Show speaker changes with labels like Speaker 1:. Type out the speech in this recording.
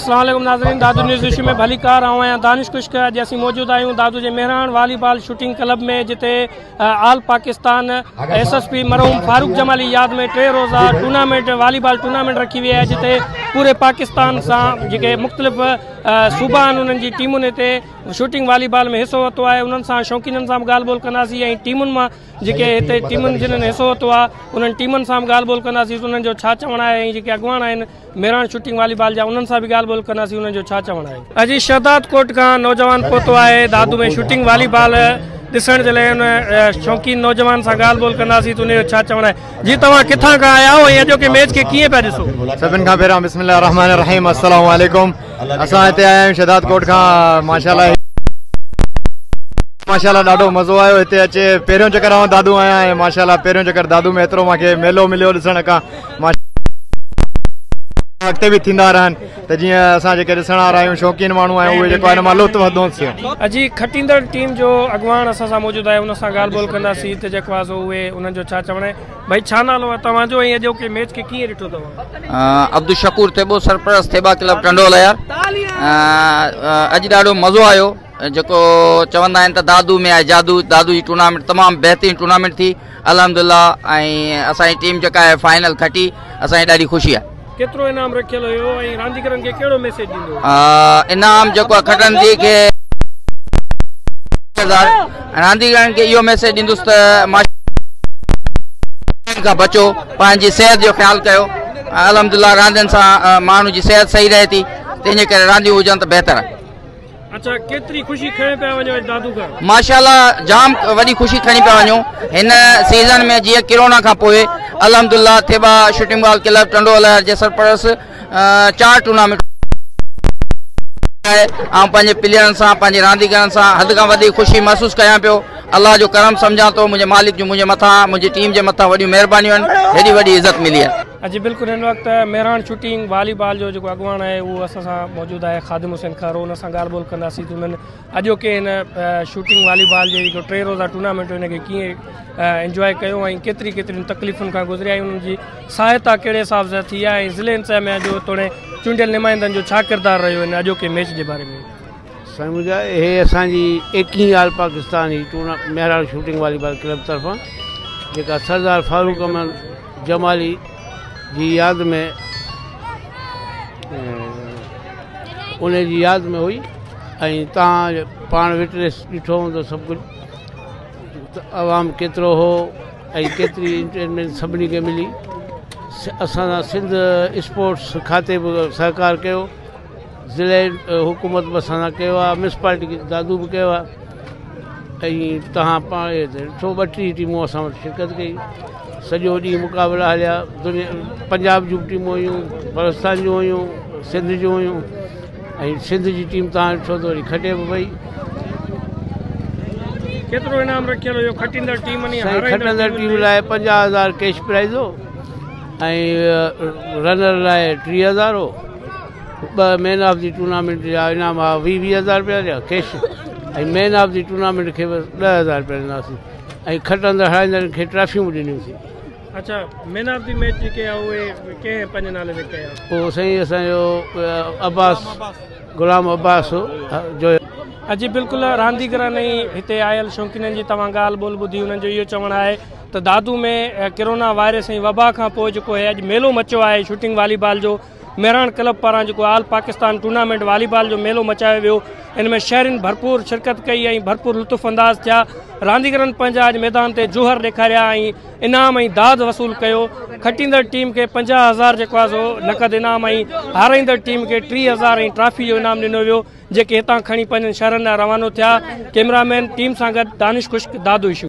Speaker 1: اسلام عليڪم ناظرين دادو نيوز ايشو ۾ ڀليڪار آئون آهيان دانش خشڪ اڄ اسين موجود آهيون دادو جي مهراڻ والي بال شوٽنگ ڪلب ۾ جتي all Pakistan S S P مرحوم فاروق جمالي ياد ۾ ٽي روزا ٽورنامينٽ والي بال ٽورنامينٽ رکي وئي آهي جتي پوري پاڪستان سان جيڪي مختلف صوبا آهن انهن جي ٽيمن هتي شوٽنگ والي بال ۾ حصو ورتو آهي انهن سان شوقينن سان به ڳالهه ٻولهه ڪنداسين ۽ ٽيمن مان جيڪي هتي ٽيمن جنهن حصو ورتو آهي انهن ٽيمن سان به ڳالهه ٻولهه ڪنداسين انهن جو ڇا چوڻ آهي ۽ جيڪي اڳواڻ آهن مهراڻ شوٽنگ والي بال جا انهن سان به ڳالهه ٻولهه ڪنداسين انهن جو ڇا چوڻ آهي. اڄ شهداد ڪوٽ کان نوجوان پهتو آهي دادو ۾ شوٽنگ والي بال ڏسڻ جي لاء ان شوقين نوجوان سان ڳالهه ٻولهه ڪنداسين ته ان جو ڇا چوڻ آهي جي توهان ڪٿان کان آيا آهيو ۽ اڄوڪي ميچ کي ڪيئن پيا ڏسو.
Speaker 2: سڀن کان پهريان بسم الله الرحمن الرحيم السلام عليڪم اسان هتي آيا آهيون شهداد ڪوٽ کان ماشاءالله ماشاءالله ڏاڍو مزو آيو هتي اچي پهريون چڪر آئون دادو آيا آهيان ماشاءالله پهريون چڪر دادو ۾ ايترو مونکي ميلو مليو ڏسڻ کان اڳتي به ٿيندا رهن ته جيئن اسان جيڪي ڏسڻ وارا آهيون شوقين ماڻهو آهيون اهي جيڪو آهي ان مان لطف اندوز ٿين.
Speaker 1: اڄ کٽيندڙ ٽيم جو اڳواڻ اسان سان موجود آهي ان سان ڳالهه ٻولهه ڪنداسين ته جيڪو آهي سو اهي انهن جو ڇا چوڻ آهي ڀائي ڇا نالو آهي توهان جو ۽ اڄوڪي ميچ کي ڪيئن ڏٺو توهان؟
Speaker 3: عبدالشڪور ٿيٻو سرپرست ٿيٻا ڪلب ٽنڊو الهيار اڄ ڏاڍو مزو آيو جيڪو چوندا آهن ته دادو ۾ آهي جادو دادو جي ٽورنامينٽ تمام بهترين ٽورنامينٽ ٿي الحمدلله ۽ اسان جي ٽيم جيڪا آهي فائنل کٽي اسان جي ڏاڍي خوشي آهي.
Speaker 1: ڪيترو انعام رکيل هيو ۽ رانديگرن کي ڪهڙو ميسيج ڏيندو؟
Speaker 3: انعام جيڪو آهي کٽندي کي هزار رانديگرن کي اهو ميسيج ڏيندس ته کان بچو پنهنجي صحت جو خيال ڪيو الحمدلله راندين سان ماڻهو جي صحت صحيح رهي ٿي تنهن جي ڪري رانديون هجن ته بهتر آهي.
Speaker 1: اڇا ڪيتري خوشي کڻي پيا وڃو اڄ دادو کان.
Speaker 3: ماشاءالله جام وڏي خوشي کڻي پيا وڃون هن سيزن ۾ جيئن ڪرونا کان پوء الحمدلله ٿيٻا shooting ball club Tando Allahyar جي سرپرست چار ٽورنامينٽ آئون پنهنجي پليئرن سان پنهنجي رانديگرن سان حد کان وڌيڪ خوشي محسوس ڪيان پيو الله جو ڪرم سمجهان ٿو منهنجي مالڪ جون منهنجي مٿان منهنجي ٽيم جي مٿان وڏيون مهربانيون آهن هيڏي وڏي عزت ملي آهي.
Speaker 1: جي بلڪل هن وقت مهراڻ شوٽنگ والي بال جو جيڪو اڳواڻ آهي اهو اسان سان موجود آهي خادم حسين کارو ان سان ڳالهه ٻولهه ڪنداسين ته انهن اڄوڪي هن شوٽنگ والي بال جي جيڪو ٽي روزا ٽورنامينٽ هن کي ڪيئن انجواء ڪيو ۽ ڪيتري ڪيترين تڪليفن کان گذريا ۽ انهن جي سهائتا ڪهڙي حساب سان ٿي آهي ۽ ضلعي انتظاميا جو توڙي چونڊيل نمائندن جو ڇا ڪردار رهيو هن اڄوڪي ميچ جي باري ۾.
Speaker 4: سائين منهنجا هي اسان جي ايڪيهين آل پاڪستان جي ٽورنا مهراڻ شوٽنگ والي بال ڪلب طرفان جيڪا سردار فاروق احمد جمالي جي ياد ۾ ان جي ياد ۾ هئي ۽ تان پاڻ وٽنيس ڏٺو هوندو سڀ ڪجهه ته عوام ڪيترو هو ۽ ڪيتري انٽرٽينمينٽ سڀني کي ملي اسان سان سنڌ اسپورٽس کاتي به سهڪار ڪيو ضلعي حڪومت به اسان سان ڪيو آهي ميونسپالٽي دادو به ڪيو آهي ۽ توهان پاڻ ڏٺو 32 ٽيمون اسان وٽ شرڪت ڪئي سڄو ڏينهن مقابلا هليا دنيا پنجاب جون به ٽيمون هيون بلوچستان جون هيون سنڌ جون هيون ۽ سنڌ جي ٽيم توهان ڏٺو ته وري کٽي به وئي.
Speaker 1: ڪيترو انعام رکيل هيو کٽيندڙ ٽيم ۽
Speaker 4: سائين کٽندڙ ٽيم لاء 50,000 ڪيش پرائز هو ۽ رنر لاء 30,000 هو ٻه مين آف the tournament جا انعام هئا 20 20 هزار رپيا جا cash ۽ man of the tournament کي بس 10,000 رپيا ڏناسين ۽ کٽندڙ هارائيندڙن کي ٽرافيون به ڏنيونسين.
Speaker 1: اڇا مين آف the match جيڪي آ اهي ڪنهن پنهنجي نالي تي ڪيا؟
Speaker 4: اهو سائين اسان جو عباس غلام عباس جو.
Speaker 1: جي بلڪل رانديگرن ۽ هتي آيل شوقينن جي توهان ڳالهه ٻولهه ٻڌي انهن جو اهو چوڻ آهي ته دادو ۾ ڪرونا وائرس ۽ وبا کان پوء جيڪو هي اڄ ميلو مچيو آهي شوٽنگ والي بال جو مهراڻ ڪلب پاران جيڪو آل پاڪستان ٽورنامينٽ والي بال جو ميلو مچايو ويو ان ۾ شهرين ڀرپور شرڪت ڪئي ۽ ڀرپور لطف انداز ٿيا رانديگرن پنهنجا اڄ ميدان تي جوهر ڏيکاريا ۽ انعام ۽ داد وصول ڪيو کٽيندڙ ٽيم کي 50,000 جيڪو آهي سو نقد انعام ۽ هارائيندڙ ٽيم کي 30,000 ۽ ٽرافي جو انعام ڏنو ويو جيڪي هتان کڻي پنهنجن شهرن ڏانهن روانو ٿيا ڪئميرا مين ٽيم سان گڏ دانش خشڪ دادو اشو.